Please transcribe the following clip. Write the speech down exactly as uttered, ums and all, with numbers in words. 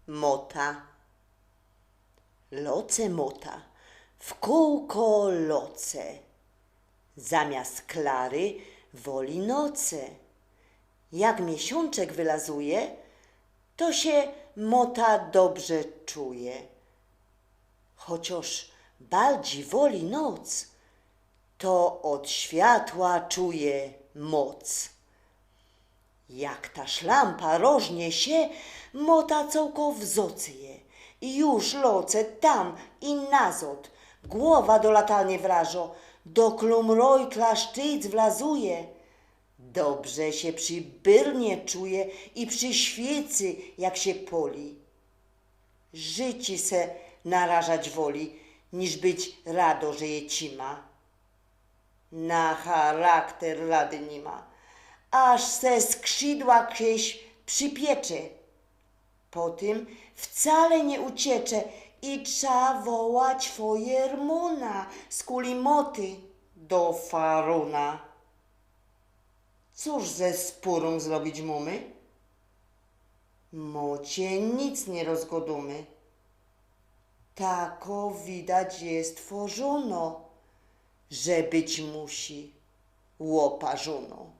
Mota. Loce mota, w kōłko loce. Zamiast Klary woli noce. Jak miesiōnczek wylazuje, to sie mota dobrze czuje. Chociŏż bardzi woli noc, to ôd światła czuje moc. Jak ta szlampa rożnie sie, mota cołko wzocyje. I już loce tam i nazod. Głowa do latarnie wrażo, do klumrojkla sztyc wlazuje. Dobrze sie przi byrnie czuje i przi świycy, jak sie poli. Życi se narażać woli, niż być rado, że je ci ma. Na charakter rady ni ma, aż se skrzidła kejś przipiecze. Po tym wcale niy uciecze i trza wołać fojermuna z kuli moty do faruna. Cōż ze spurōm zrobić mōmy? Mocie nic niy rozgodōmy. Tako widać je stworzono, że być musi ôparzōno.